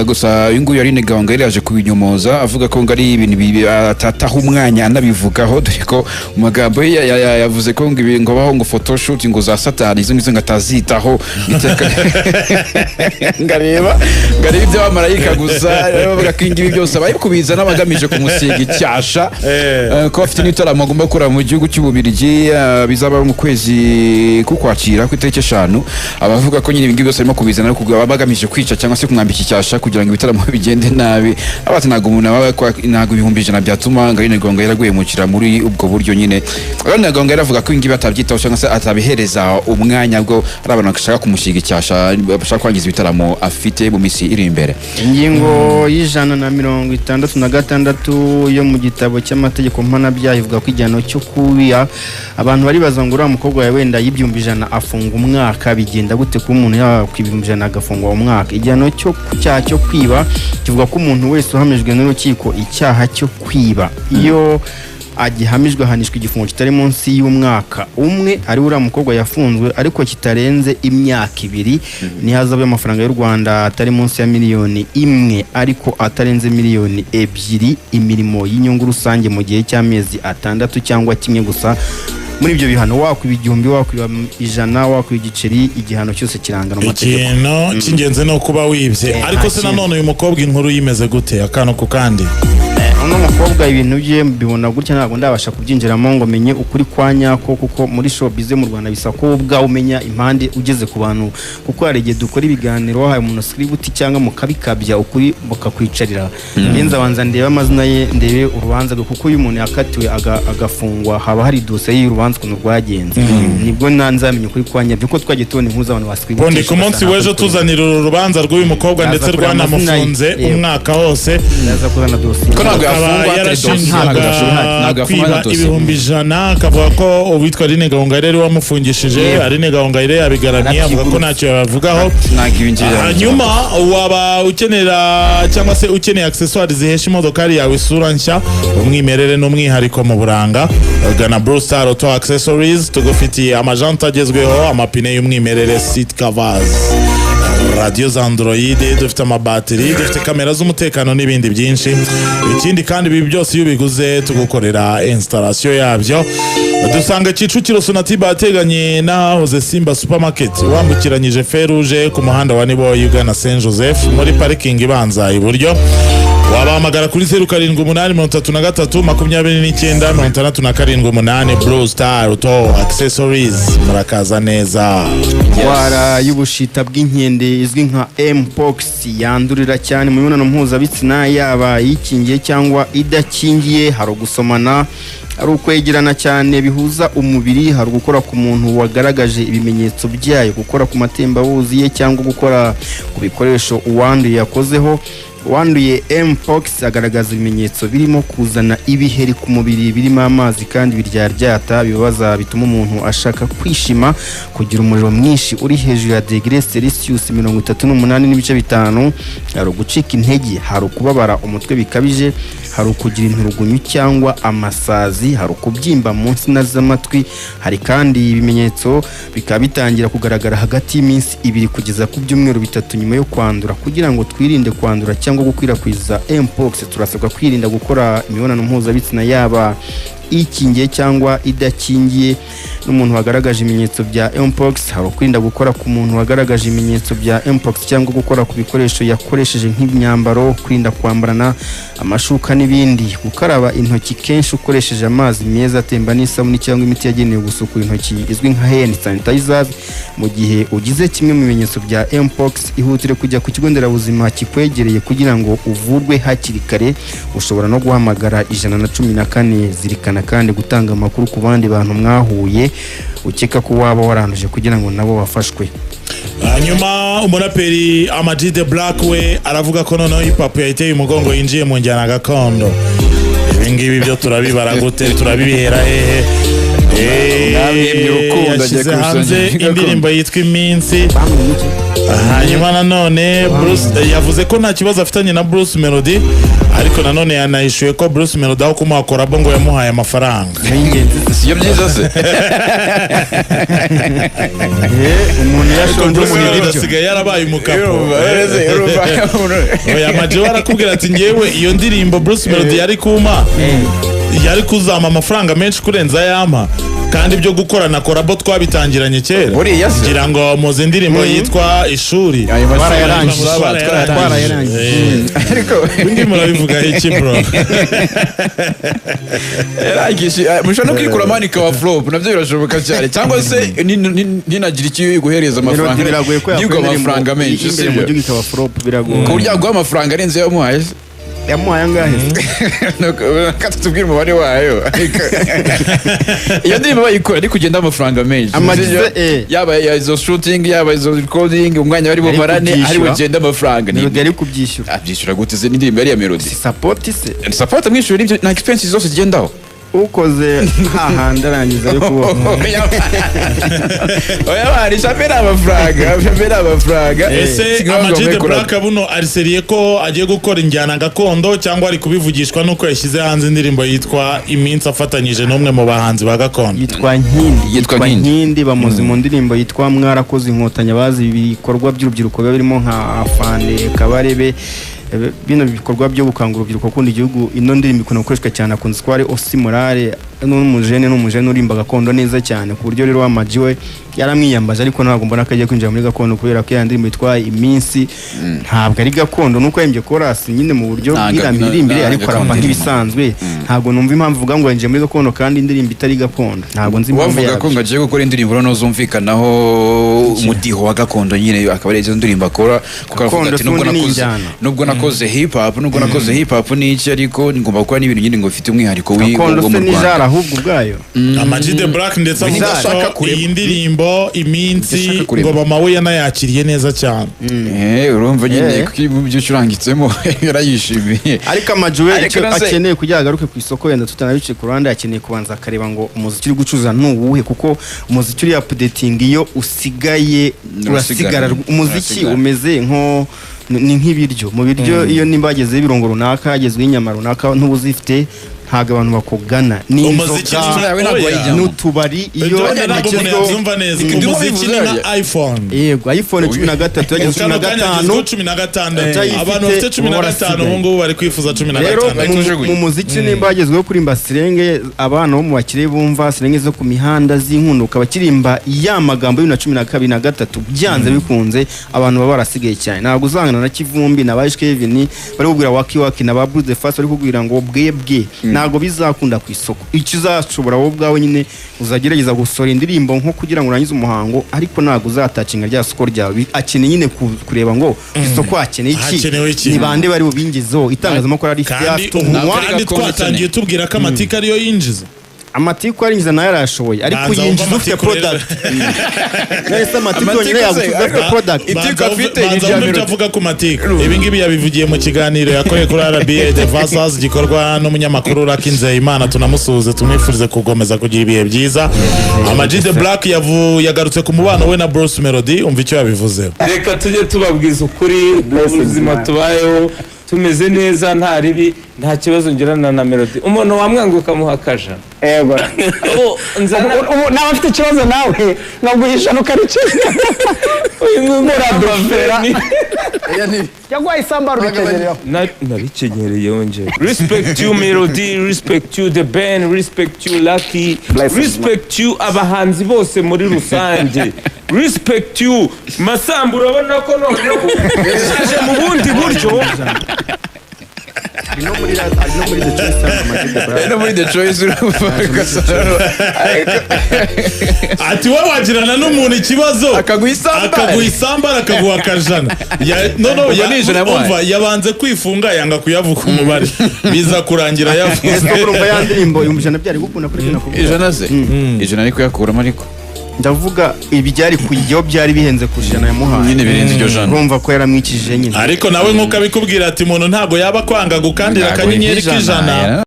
Gusa uyu nguyu Aline Gahongayire yaje kubinyomoza, avuga ko ngo ari ibintu atataha umwanya anabivugaho, dore ko mu magambo ye yavuze ko ngo ibi ngo baho ngo photoshoot ngo za satani, izo ngizo ngo atazitaho iteka, ngareba iby'abamarayika gusa. Bavuga ko ibi byose abari kubiza n'abagamije kumusiga icyasha, ko bafite n'ibitaramo agomba gukora mu gihugu cy'Ububiligi, bizaba mu kwezi k'Ukwakira ku itariki 5. Abavuga ko nyine ibingibi byose barimo kubizana ariko baba bagamije kwica cyangwa se kumwambika icyasha kugira ngo ibitaramo bigende nabi. Abati ntabwo umuntu aba ntabwo 100,000 byatuma ngo Aline Gahongayire aguhemukira muri ubwo buryo nyine. Aline Gahongayire avuga ko ibingibi atabyitaho cyangwa se atabihereza umwanya, bwo ari abantu bashaka kumusiga icyasha, bashaka kwangiza ibitaramo afite mu minsi iri imbere. Ingingo ya 166 yo mu gitabo cy'amategeko mpanabyaha ivuga ko igihano cyo kubiya, abantu baribaza ngo uriya mukobwa wawe wenda y'100,000 afunga umwaka, bigenda gute kuba umuntu yakwiba 100,000 agafungwa umwaka? Igihano cyo ku cyaha cyo kwiba kivuga ko umuntu wese uhamijwe n'urukiko icyaha cyo kwiba, iyo agihamijwe, ahanishwa igifungo kitari munsi y'umwaka umwe, ari uriya mukobwa yafunzwe, ariko kitarenze imyaka 2, n'ihazabu y'amafaranga y'u Rwanda atari munsi ya miliyoni 1 ariko atarenze miliyoni 2, imirimo y'inyungu rusange mu gihe cy'amezi 6 cyangwa kimwe gusa muri ibyo bihano. Wakwiba 1000, wakwiba 100, wakwiba igiceri, igihano cyose kirangana mu mategeko. Ikintu cy'ingenzi ni ukuba wibye. Ariko nta se kindi. Nanone uyu mukobwa inkuru yimeze gute, akantu ku kandi? Uno mukobwa ibintu bye mbibona gutya, ntabwo ndabasha kubyinjiramo ngo menye ukuri kwa nyako, kuko muri showbiz mu Rwanda bisa ko wowe ubwawe umenya impande ugeze ku bantu, kuko hari igihe dukora ibiganiro wahaye umuntu script cyangwa mukabikabya, ukuri mukakwicarira. Njye nzabanza ndebe amazina ye, ndebe urubanza rwe, kuko iyo umuntu yakatiwe agafungwa haba hari dosiye y'urubanza ukuntu rwagenze, nibwo nzamenya ukuri kwa nyabyo, kuko twagiye tubona inkuru z'abantu ba script. Bundi ku munsi w'ejo tuzanira uru rubanza rw'uyu mukobwa Naza ndetse kureba amazina ye. rwanamufunze umwaka wose. Ndaza kuzana dosiye. Ko ntabwo Akaba yafungwa atari dosiye. yarashinjwaga Ntabwo yafungwa na kwiba dosiye. 100,000, akavuga ko uwitwa Aline Gahongayire ari we wamufungishije. Aline Gahongayire yabigaramye, avuga ko ntacyo yabavugaho. Ntabwo ibi ngibi. Hanyuma waba ukenera cyangwa se ukeneye accessoires zihesha imodokari yawe isura nshya, umwimerere n'umwihariko mu buranga, gana Blue Star Auto Accessories. Tugufitiye amajante agezweho, amapine y'umwimerere, seat covers, radiyo za Android, dufite amabatiri, dufite kamera z'umutekano n'ibindi byinshi. Ikindi kandi, ibi byose iyo ubiguze tugukorera installation yabyo. Dusanga Kicukiro, Sonatube, ahateganye n'ahahoze Simba Supermarket, wambukiranyije feruje ku muhanda wa Niboyi ugana Saint Joseph, muri parikingi ibanza iburyo. Wabahamagara kuri 0783329678. Blue Star Auto Accessories, murakaza neza. Indwara y'ubushita bw'inkende izwi nka mpox yandurira cyane mu mibonano mpuzabitsina, yaba ikingiye cyangwa idakingiye. Hari ugusomana, hari ukwegerana cyane bihuza umubiri, hari ugukora ku muntu wagaragaje ibimenyetso byayo, gukora ku matembabuzi ye cyangwa gukora ku bikoresho uwanduye yakozeho. Uwanduye mpox agaragaza ibimenyetso birimo kuzana ibiheri ku mubiri birimo amazi kandi biryaryata, bibabaza, bituma umuntu ashaka kwishima, kugira umuriro mwinshi uri hejuru ya degere Celsius 38.5, hari ugucika intege, hari ukubabara umutwe bikabije, hari ukugira inturugunyu cyangwa amasazi, hari ukubyimba mu nsina z'amatwi. Hari kandi ibimenyetso bikaba bitangira kugaragara hagati y'iminsi 2 kugeza ku byumweru 3 nyuma yo kwandura. Kugira ngo twirinde kwandura cyangwa gukwirakwiza mpox, turasabwa kwirinda gukora imibonano mpuzabitsina, yaba ikingiye cyangwa idakingiye, n'umuntu wagaragaje ibimenyetso bya mpox. Hari ukwirinda gukora ku muntu wagaragaje ibimenyetso bya mpox cyangwa gukora ku bikoresho yakoresheje nk'imyambaro, kwirinda kwambarana amashuka n'ibindi, gukaraba intoki kenshi ukoresheje amazi meza atemba n'isabune cyangwa imiti yagenewe gusukura intoki izwi nka hand sanitizers. Mu gihe ugize kimwe mu bimenyetso bya mpox, ihutire kujya ku kigo nderabuzima kikwegereye kugira ngo uvurwe hakiri kare. Ushobora no guhamagara 114. Zirikana kandi gutanga amakuru ku bandi bantu mwahuye ukeka ko waba waranduje kugira ngo nabo bafashwe. Hanyuma umuraperi Ama G The Black we aravuga ko noneho hip hop yayiteye umugongo, yinjiye mu njyana gakondo. Ibi ngibi byo turabibara gute? Turabibihera hehe? Mwamwimye urukundo, agiye Yashyize kurusanya hanze gakondo. indirimbo yitwa Iminsi. Bamwe iki? Hanyuma nanone Bruce yavuze ko nta kibazo afitanye na Bruce Melody, ariko nanone yanahishuye ko Bruce Melody aho kumuha collabo ngo yamuhaye amafaranga. Ni ingenzi. Si yo byiza se? Umuntu yashonje Bruce mu Melody ibiryo. asigaye yarabaye umukapo. Urumva, urumva. Oya, Ama G we arakubwira ati: "Ngewe iyo ndirimbo Bruce Melody yari kuma, yari kuzampa amafaranga menshi kurenza ayampa, kandi ibyo gukorana collabo twabitangiranye kera." Buriya se? Ngira ngo muzi indirimbo yitwa Ishuri. Ayo mashuri. Twarayarangije. Twarayarangije. Twarayarangije. Ariko Ibi murabivuga iki, bro? Yarangije, mushobora no kwikura money ikaba flop, nabyo birashoboka cyane, cyangwa se ninagira icyo iguhereza amafaranga, Melody biragoye ko ntiguhe yakora amafaranga indirimbo menshi, imbere mu sibyo? gihugu ikaba flop, biragoye. Ku buryo yaguha amafaranga arenze ayo yamuhaye se? Yamuhaye angahe? Reka tutubwire umubare wayo. Ariko iyo ndirimbo bayikora ariko ugenda amafaranga menshi. Amagize, Sibyo? eh. Yaba ya izo shooting, yaba izo recording, umwanya bari Ari bumarane, ari kubyishyura. bugende amafaranga. Melody yari kubyishyura. Abyishyura gute se n'indirimbo yari iya Melody? Si support se? Support amwishyura ibyo na expenses zose zigendaho. Ukoze hahandi arangiza yo kubaho. Oya bana, ishape ni amafaranga, ishape ni amafaranga. Ese Sigaho ngo Ama G The mwe. Black buno ariseriye ko agiye gukora injyana gakondo, cyangwa ari kubivugishwa nuko yashyize hanze indirimbo yitwa Iminsi afatanyije n'umwe mu bahanzi ba gakondo? Yitwa Nkindi. Yitwa Nkindi. Nkindi bamuzi mu ndirimbo yitwa Mwarakoze Inkotanyi. Bazi ibikorwa by'urubyiruko biba birimo nka Afande Kabarebe, bino bikorwa byo gukangura urubyiruko gukunda igihugu. Ino ndirimbo ikunda gukoreshwa cyane, akunze kuba ari Osi Morale n'umujene urimba gakondo neza cyane, ku buryo rero Ama G we yaramwiyambaje. Ariko ntabwo mbona ko agiye kwinjira muri gakondo, kubera ko ya ndirimbo yitwa Iminsi ntabwo ari gakondo, nuko yembye chorus nyine mu buryo bw'iriya miririmbire, nta ariko arapa gakondo irimo. nk'ibisanzwe. Ntabwo numva impamvu uvuga ngo yinjiye muri gakondo kandi indirimbo itari gakondo. Ntabwo nzi impamvu Uwavuga ko yabyo. ngo agiye gukora indirimbo noneho zumvikanaho umudiho wa gakondo nyine, akaba ari izo ndirimbo akora, kuko aravuga Gakondo ati nubwo si ubundi ni nakoze injyana. nubwo nakoze hip hop, nubwo nakoze hip hop n'iki, ariko ngomba gukora n'ibintu nyine ngo bifite umwihariko Gakondo wo se mu ni Rwanda. jara ahubwo ubwayo. Ama G The Black ndetse avuga Ndashaka ko kurema. iyi ndirimbo Iminsi Ndashaka kurema. ngo mama we yanayakiriye neza cyane. Urumva nyine Eh. kuko ibyo ucurangitsemo yarayishimiye. Ariko Ama G we Ariko icyo naze- akeneye kugira ngo agaruke ku isoko, wenda tutanabice ku ruhande, akeneye kubanza akareba ngo umuziki uri gucuruza ni uwuhe, kuko umuziki uri updating, iyo usigaye Urasigara. urasigara. Umuziki Urasigara. umeze nko ni nk'ibiryo. Mu biryo iyo nimba hagezeho ibirungo runaka, hagezweho inyama runaka, ntuba uzifite, ntabwo abantu bakugana. Ni Umuziki inzoga yawe ntabwo Oya. wayijyamo. n'utubari iyo Ibyo ntabwo umuntu hagezweho. yabyumva neza. Ndimo Umuziki ni bivuze. nka iPhone. Yego, iPhone 13 yageze cumi Kano na kanya gatanu. hagezweho 16. Utayifite, Abantu bafite 15 uba ubu ngubu bari kwifuza cumi na Rero gatandatu. mu muziki nimba hagezweho kurimba sirenge, abana bo mu bakire bumva sirenge zo ku mihanda z'inkundo, ukaba kirimba ya magambo y'ibibiri na cumi na kabiri na gatatu, byanze bikunze abantu baba barasigaye cyane. Ntabwo uzangana na Kivumbi na ba Kevin bari kubwira waki waki, na ba Bruce the Fast bari kubwira ngo bwebwe. Ntabwo bizakunda ku isoko. Icyo uzashobora wowe ubwawe nyine, uzagerageza gusohora indirimbo nko kugira ngo urangize umuhango, ariko ntabwo uzatacinga rya soko ryawe. Akeneye nyine kureba ngo isoko hakeneye iki, Hakenewe iki? ni bande bari bubingezeho, itangazamakuru ari Kandi afite ubu umunwa. kandi twatangiye tubwira ko amatiku ariyo yinjiza. Amatiku arinjiza nayo arayashoboye, ariko Banza wumve yinjiza ufite amatiku rero. product. Nahise amatiku Amatiku yonyine se, yagucuza ufite ariko- product. Itiku Banza wumve- afite ni banza irya wumve ibyo Melody. avuga ku matiku. Ibi ngibi yabivugiye mu kiganiro yakoreye kuri RBA The Versus, gikorwa n'umunyamakuru Lucky Nzeyimana. Tunamusuhuze, tumwifurize gukomeza kugira ibihe byiza. Ama G The Black yagarutse ku mubano we na Bruce Melody. Umva icyo yabivuzeho. Reka tujye tubabwiza ukuri, ubuzima tubayeho tumeze neza, nta ribi, nta kibazo ngirana na Melody. Umuntu wamwanga ukamuha akajana. Yego. Ubu nzana Ubu nawe afite ikibazo nawe nkaguhisha ntukarikira. Uyu nguyu. Muradofera. Yaguhaye isambaru urikenyereraho. Narikenyereye yongeye. Respect you Melody, respect you The Ben, respect you Lucky, Blessings, respect you abahanzi bose muri rusange, respect you Masamba. Urabona ko noneho yaje mu bundi buryo. Ari no muri The Choice hano, Ama G The Black. No muri The Choice, urumva Ati wowe wagirana n'umuntu ikibazo, akaguha isambari. Akaguha isambari, akaguha akajana. No, Ubwo ni ijana yamuhaye. umva, yabanze kwifunga, yanga kuyavuga umubare, biza kurangira yavuze. Ese urumva ya ndirimbo 100,000 byari gukunda kuri ijana kuvuga? Ijana se? Ijana ariko yakuramo ariko. Ndavuga ibi byari kujyaho, byari bihenze ku ijana yamuhaye. Nyine birenze iryo jana. Urumva ko yaramwikije nyine. Ariko nawe nk'uko abikubwira ati umuntu ntabwo yaba akwanga gukandira Ntabwo akanyenyeri ijana, k'ijana.